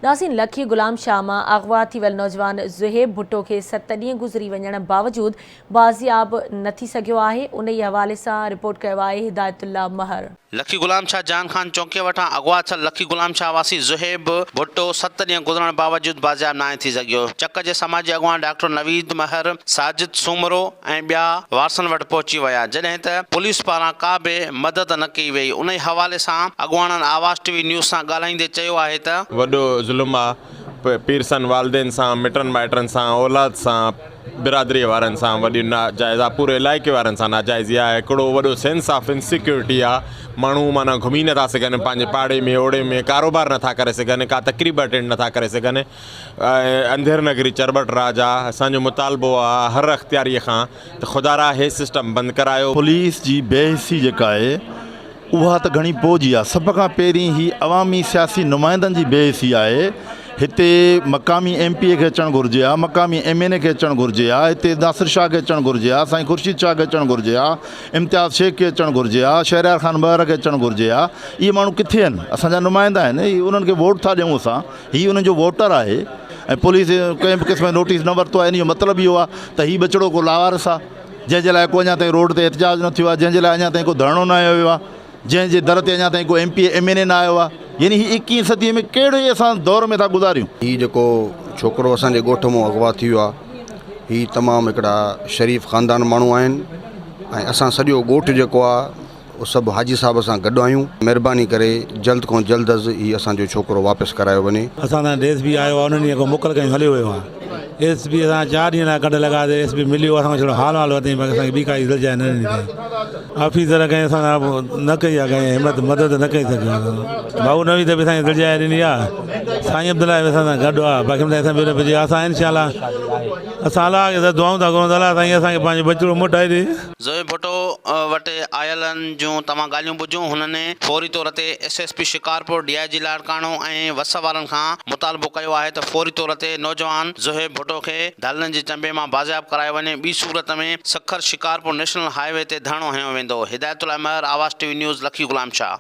ناظرين لکي غلام شاهه مان اغوا ٿي ويل نوجوان زوهيب ڀٽو کي ست ڏينهن گذري وڃڻ باوجود بازياب نه ٿي سگهيو آهي انهي حوالي سان رپورٽ ڪيو آهي هدايت الله مهر. لکي غلام شاهه جان خان چونڪي وٽان اغوا ٿيل لکي غلام شاهه واسي زوهيب ڀٽو ست ڏينهن گذرڻ باوجود بازياب ناهي ٿي سگهيو. چڪ جي سماجي اڳواڻ ڊاڪٽر نويد مهر، ساجد سومرو ۽ ٻيا وارثن وٽ پهچي ويا جڏهن ته پوليس پاران ڪا به مدد نه ڪئي وئي انهي حوالي سان اڳواڻن آواز ٽي وي نيوز سان ڳالهائيندي چيو آهي ته. وڏو ظلم آ پيرسن والدين سان مٽن مائٽن سان اولاد سان برادري وارن سان وڏي ناجائز آ پوري علائقي وارن سان ناجائزي آ هڪڙو وڏو سينس آف انسيڪيورٽي آ ماڻهو معنيٰ گهمي نٿا سگهن پنهنجي پاڙي ۾ اوڙي ۾ ڪاروبار نٿا ڪري سگهن ڪا تقريب اٽينڊ نٿا ڪري سگهن ۽ انڌير نگري چرٻٽ راڄ آ اسان جو مطالبو آ هر اختياري کان ته خدارا هي سسٽم بند ڪرايو. پوليس جي بي حسي جيڪا آهي اها ته گهڻي پوء جي آهي، سڀ کان پهرين هي عوامي سياسي نمائندن جي بي حسي آهي، هتي مقامي ايم پي اي کي اچڻ گهرجي ها، مقامي ايم اين اي کي اچڻ گهرجي ها، هتي ناصر شاهه کي اچڻ گهرجي ها، سائين خورشيد شاهه کي اچڻ گهرجي ها، امتياز شيخ کي اچڻ گهرجي ها، شهريار خان مهر کي اچڻ گهرجي ها، اهي ماڻهو ڪٿي آهن، اسان جا نمائندا آهن، اهي انهن کي ووٽ ٿا ڏيون اسان، هي انهن جو ووٽر آهي ۽ پوليس ڪنهن به قسم جو نوٽيس نه ورتو آهي، ان جو مطلب اهو آهي ته هي ٻچڙو ڪو لاوارث آهي. جنهن جي لاء ڪو اڃا تائين روڊ تي احتجاج نه ٿيو آهي، جنهن جي لاء اڃا تائين ڪو ڌرڻو نه هنيو ويو آهي، جنهن جي در تي اڃا تائين ڪو M P A M N A نه آيو آهي، يعني هي ايڪيهين صديء ۾ ڪهڙي اسان دور ۾ ٿا گذاريون. هي جيڪو ڇوڪرو اسان جي ڳوٺ مون اغوا ٿي ويو آهي هي تمام هڪڙا شريف خاندان ماڻهو آهن ۽ اسان سڄو ڳوٺ جيڪو آهي اهو سڀ حاجي صاحب سان گڏ آهيون مهرباني ڪري جلد کان جلد از هي اسان جو ڇوڪرو واپس ڪرايو وڃي. اسان سان ڊي ايس پي آيو آهي ان ڏينهن کان موڪل ڪيون هليو ويو آهي ايس پي اسان چار ڏينهن لاء ڪڍ لڳا ايس پي مليو اسان کان ڇڙو حال وال ورتائين باقي اسان کي ٻي ڪائي دلجاء نه ڏني اٿائين آفيسر ڪنهن اسان سان نه ڪئي آهي ڪنهن همت مدد نه ڪئي سگهيو آهي ڀائو نويد به اسان کي دلجاء ڏني آهي سائين عبدالله به اسان سان گڏ آهي باقي اسان ٻيو اسان انشاء الله اسان الله کي دعائون ٿا گهرون ته الله سائين اسان کي پنهنجو ٻچڙو موٽائي ڏي. زويب ڀٽو وٽ آيلن جون توهان ڳالهيون ٻڌيون، هنن فوري طور تي S S P Shikarpur, D I G Larkana ۽ وس وارن کان مطالبو ڪيو آهي ته فوري طور تي نوجوان زوهيب ڀٽو کي ڌاڙيلن جي چنبي مان بازياب ڪرايو وڃي، ٻي صورت ۾ Sukkur Shikarpur national highway تي ڌرڻو هنيو ويندو. Hidayat Ullah Mehar, Awaz T V news, Lakki Ghulam Shah.